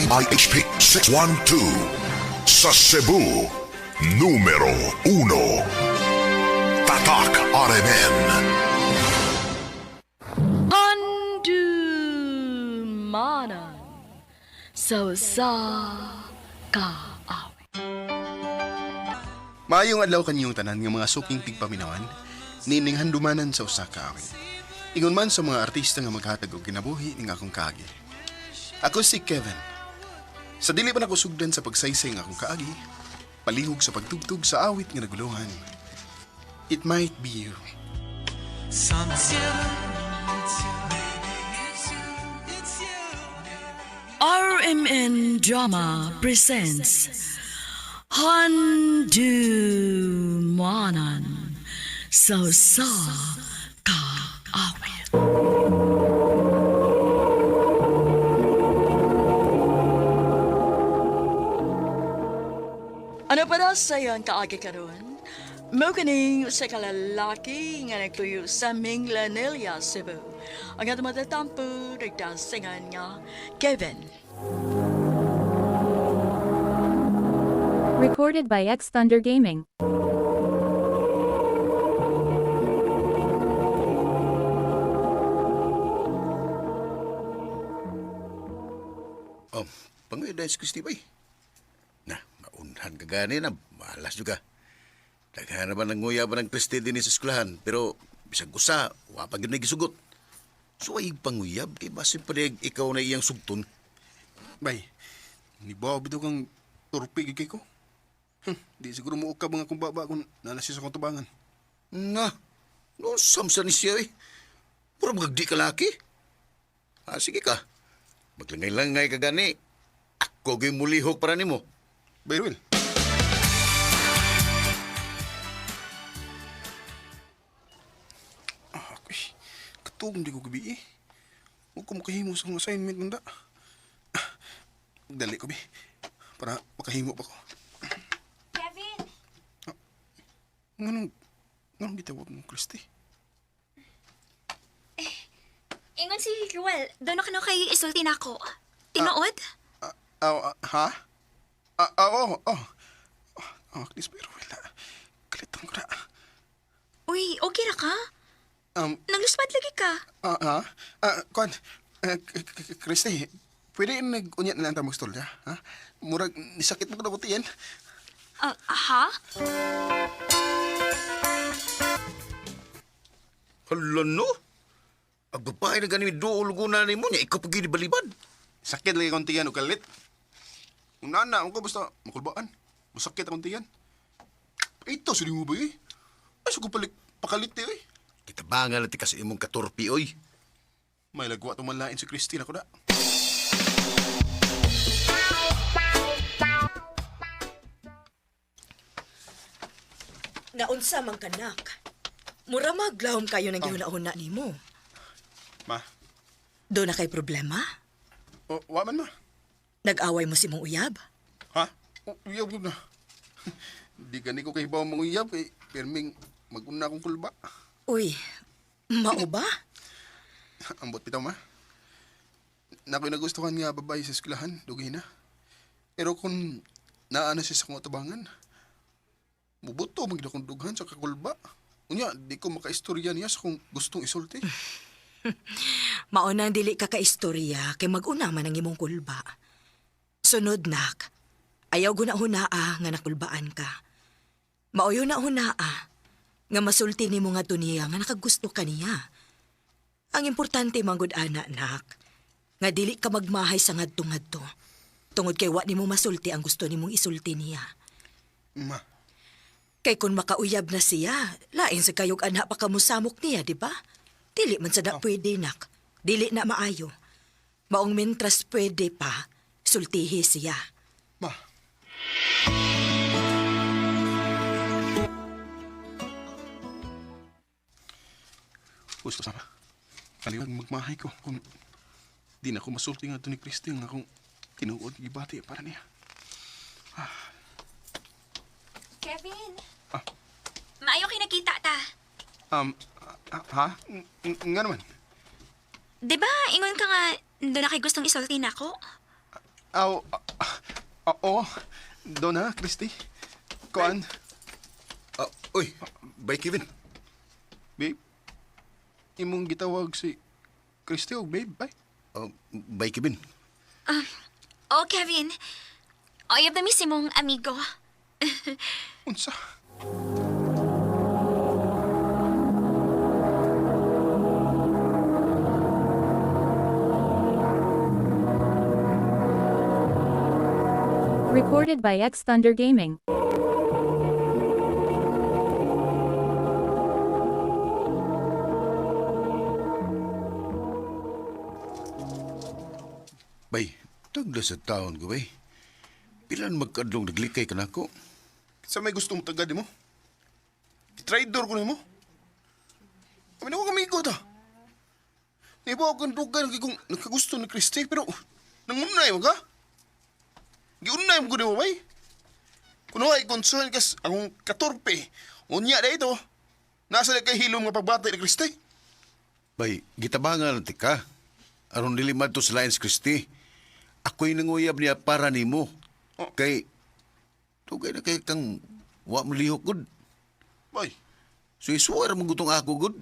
DIHP 612. Sa Cebu, numero 1. Tatak RMN. Handumanan sa usa ka awit. Maayong adlaw kanyong tanan nga mga suking tigpaminawan, nining handumanan sa usa ka awit. Ingon man sa mga artista nga maghatag og kinabuhi ning akong kaagi. Ako si Kevin. Sa dili pa nako sugdan sa pagsaysay ng akong kaagi, palihog sa pagtugtog sa awit nga naguluhan. It might be you. RMN Drama presents Handumanan sa usa ka awit. Ano pa na sa iyong kaagi karon? Mao kining usa ka lalaki nga nagtuyo sa Minglanilla, Cebu. Ang atong matatampo nagdasingan nga Kevin. Recorded by X Thunder Gaming. Oh, pangoy dahil si Christy bay. Na, maunhan ka gani na, malas juga. Daghan na ba ng nguya ba ng Christy din sa eskwelahan, pero bisag usa, wa pa gyud na gisugot. So ay panguyab, kay basin pa diay ikaw na iyang sugton. Bay, ni Bob kang turpi gid kay ko. Di siguro mo ukab nga akong baba kung nana siya sa akong tubangan. Na, no samsa ni siya eh. Puro magdi ka laki. Ah, sige ka. Maglangay-langay ka gani. Ako gyud mulihok para nimo. Bay, Ruel. Ah, uy, katugong di ko gabi eh. Huwag ko makahimo sa akong assignment nanda. Ah, dali ko, bi. Para makahimo pa ko. Kevin! Nganong gitawag mo, Christy? Ingon si Ruel, doon ako kay isulti na ako. Tinuod? Ah, ah, ah, ha? Ah, ah, oh, oh. Ah, at least, pero wala. Kalitan ko na. Uy, okay ra ka? Nangluspad lagi ka. Ah, ah, ah, kuan, ah, Christy, pwede nag-unya na lang tayo magstorya, ha? Murag, nisakit mo ko na kuti yan. Ah, ha? Hala no. Ang babae na gani duol ko na nimo niya, ikaw pa gyud balibad. Sakit lagi akong tiyan o kalit. Una na, ako basta makulbaan. Masakit akong tiyan. Ito, sino mo ba eh? Ay, suko palik, pakalit eh. Kitabangan natin kasi imong katurpi oy. May lagwa tumalain si Christine ako na. Naunsa man kanak. Mura maglahom kayo ng gihuna-huna nimo. Ma, Do na kay problema? o, wa man ma. Nag-away mo si mong uyab? Ha? O, uyab yun na. Di gani ko kahibaw mong uyab kay pirming maguna akong kulba. Uy, mao ba? Ambot bitaw ma. Nako'y nagustuhan nga babae sa eskwelahan, dugay na. Pero kung naa na siya sa akong atubangan, mubuto man gid akong dughan sa kakulba. Unya, di ko makaistorya niya sa kung gustong isulti. Mao nang dili ka kaistorya kay mag-una man ang imong kulba. Sunod nak, ayaw guna-hunaa nga nakulbaan ka. Maoyo na hunaa nga masulti nimo nga niya nga nakagusto ka niya. Ang importante manggod ana nak, nga dili ka magmahay sa ngadto-ngadto. Tungod kay wa nimo masulti ang gusto nimong isulti niya. Ma, Kay kung makauyab na siya, lain sa kayog anak pa kamusamok niya, di ba? Dili man sa da pwede, nak. Dili na maayo. Maong mintras pwede pa, sultihi siya. ma. Gusto sama. Kaliwag magmahay ko kung di na ako masulti nga ni Christy nga akong tinuod gibati para niya. Kevin! Ah. Maayo kay nakita ta. Ah, ha? Nga naman. Di ba, ingon ka nga, doon na kay gustong isulti na ako? Aw, oo. Doon ha, Christy. Kuan, Ah, uy, bye Kevin. babe. Imong gitawag si Christy og babe, bay. Oh, bye Kevin. Oh, Kevin. Oyab na miss imong amigo. Unsa? Recorded by X Thunder Gaming. Bay, tagla sa taon ko bay. Pilan magkadlong naglikay ka nako. Sa may gusto mo tagad mo? Traidor ko nimo. Kami na ko kamigo ta. Nibo ako kang dugan kay kung nagkagusto ni Christy pero nangunay mo ka? Giunay mo ko nimo bay. Kuno ay concern kas akong katorpe. Unya na ito. Nasa na kay hilom nga pagbati ni Christy. Bay, gitabangan na ka. Aron dili madto sa Lions Christie. Ako'y nanguyab niya para nimo. Oh. Kay tugay na kay kang wa mo lihok gud. Bay, So isuwar mo gutong ako gud.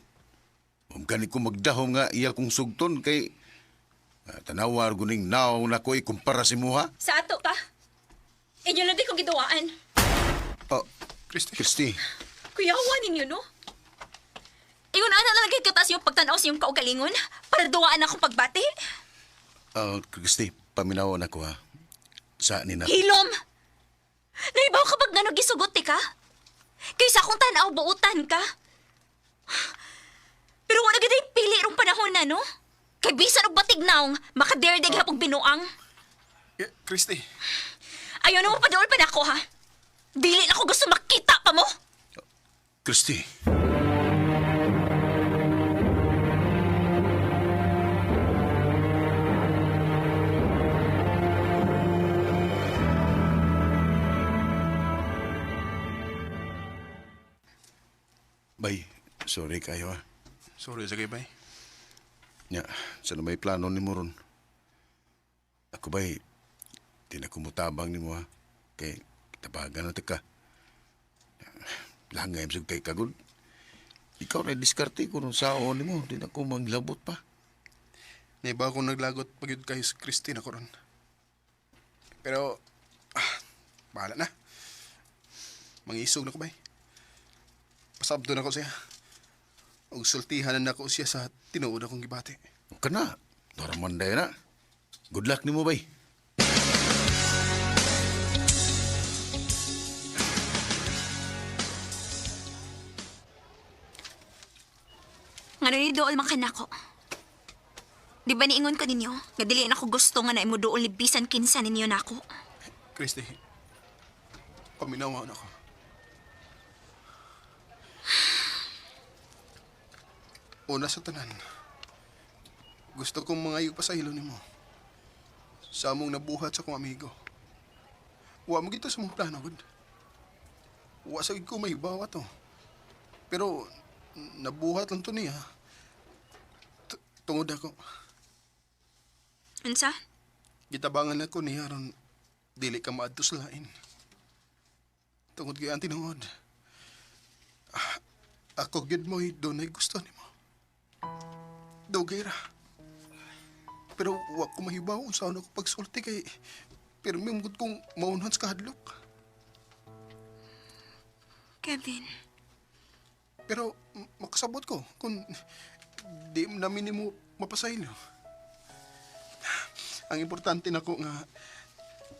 Gani ko magdahom nga iya kong sugton kay tanawar guning naong nako ikumpara si muha. Sa ato pa. Inyo lang din kong giduwaan. Oh, Christy. Christy. Kuyawa ninyo, no? Ingon ana na lang kay kataas yung pagtanaw sa iyong kaugalingon para duwaan akong pagbati. Ah, Christy, paminaw na ko ha. Sa ni na. Hilom! Naibaw ka pag ngano gisugot ti ka? Kaysa akong tanaw, buutan ka. Pero wala gid ay pili rong panahon na, no? Kay bisan og batig naong, makaderde gihapong binuang. Eh, Christy. Ayaw na mo paduol pa nako, ha? Dili na ko gusto makita pa mo. Christy. Bay, sorry kayo ah. Sorry sa kay bay. Nya, sa may plano ni mo ron. Ako ba'y, di na kumutabang ni mo ha. Kay, tabagan na ka. Langay mo kay kagod. Ikaw na diskarte ko nung sao ni mo. Di na ko manglabot pa. Naiba akong naglagot pagyud kay Christy na ko ron. Pero, bahala na. Mangisog na ko bay. Pasabdo na ko siya. Og sultihan na nako siya sa tinuod akong gibati. Ka na. Naraman na. Good luck ni mo bay. Ngano ni dool man kanako. Di ba niingon ko ninyo? Nga dili na ko gusto nga na imo dool ni bisan kinsa ninyo nako. Christy, paminawa na ko. Una sa tanan, gusto kong mangayo pa sa ilo nimo. Sa among nabuhat sa akong amigo. Wa mo gito sa mong plano, gud. Wa sa ko may bawa to. Pero nabuhat lang to niya. Tungod ako. Unsa? Gitabangan ako niya aron dili ka maadto sa lain. Tungod kay ang tinuod. Ako gyud mo'y dunay gusto nimo. Dugay ra. Pero wa ko mahibaw unsaon ako pagsulti kay pirmi man gud kong maunhan sa kahadlok. Kevin, Pero makasabot ko kung di namin nimo mapasaylo. Ang importante nako nga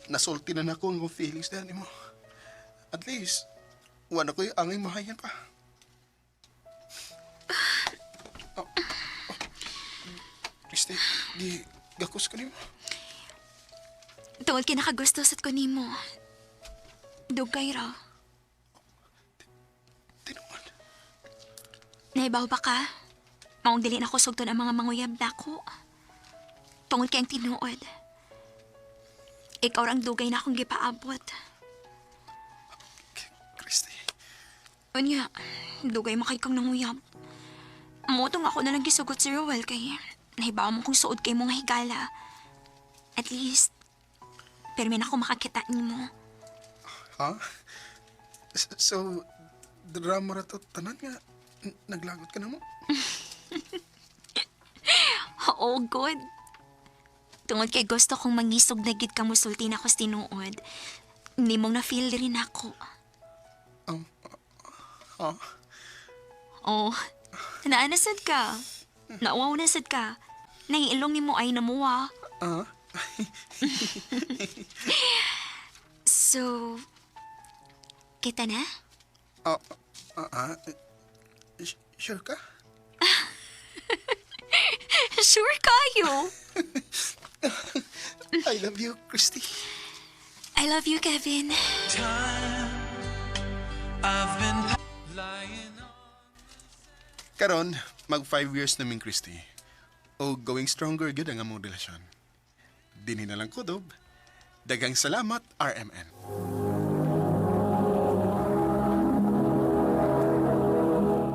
nasulti na nako ang feelings dahil nimo. At least, wala ko yung angay mahayang ka. Oh, oh. Christy, di gakos ko nimo. tungod kay nakagusto sad ko nimo. Dugay ra. Tinuod. Naibaw ba ka? Maong dili na ko sugton ang mga manguyab nako. Tungod kay ang tinuod. Ikaw ra ang dugay na akong gipaabot. Christy, Unya, dugay makay kang nanguyab. Motong ako na lang gisugot si Ruel kay nahibaw mo kung suod kay mong higala. At least, Pero may ako makakita nimo. Ha? So, drama ra to tanan nga naglagot ka na mo? Oo, good. Tungod kay gusto kong mangisog na gid ka musulti na ko sa tinuod. Nimong na-feel rin ako. Ha? Oh, naanasad ka. Nauwaw na sad ka. Naiilong nimo ay namuwa. Ah? So, kita na? Ah, ah, ah, sure ka? Sure kayo. I love you, Christy. I love you, Kevin. Karon, mag 5 years na ming Christy. O going stronger gyud ang among relasyon. Dinhi na lang kutob. Daghang salamat, RMN.